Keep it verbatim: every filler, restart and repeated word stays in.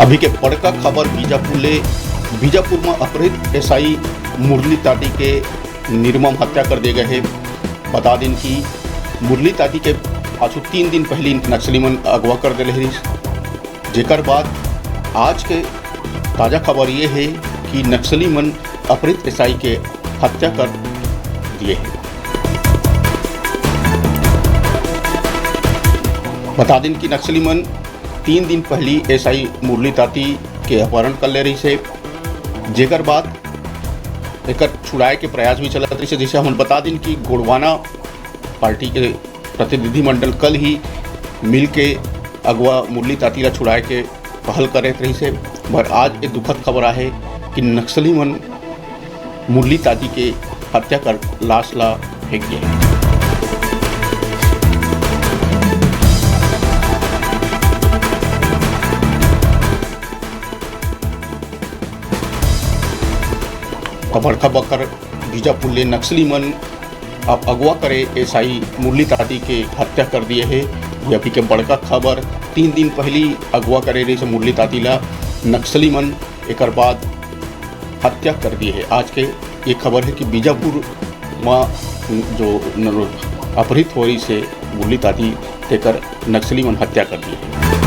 अभी के बड़का खबर बीजापुर ले। बीजापुर म अपहृत एसआई मुरली ताती के निर्मम हत्या कर दे गए हे। बता दिन कि मुरली ताती के पाछू तीन दिन पहली नक्सली मन अगवा कर दे रहिस, जेकर बाद आज के ताजा खबर ये हे कि नक्सली मन अपहृत एसआई के हत्या कर दिए हे। बता दिन कि नक्सली मन तीन दिन पहली एसआई मुरली ताती के अपहरण कर ले रहिस हे, जेकर बाद एकर छुड़ाए के प्रयास भी चलत रहिस हे। जैसे हम बता दिन कि गोड़वाना पार्टी के प्रतिनिधिमंडल कल ही मिल के अगवा मुरली ताती ला छुड़ाए के पहल करत रहिस हे, पर आज ये दुखद खबर आहे कि नक्सली मन मुरली ताती के हत्या कर लाश ला फेंक दिए। तो बड़का बकर बीजापुर ले नक्सली मन अब अगवा करे एसआई मुरली ताती के हत्या कर दिए हे। ये अभी के बड़का खबर। तीन दिन पहली अगवा करे रहिस मुरली ताती ला नक्सली मन, एकर बाद हत्या कर दिए हे। आज के ये खबर हे कि बीजापुर म जो न-, अपहृत हो रहिस हे मुरली ताती, तेकर नक्सली मन हत्या कर दिए हे।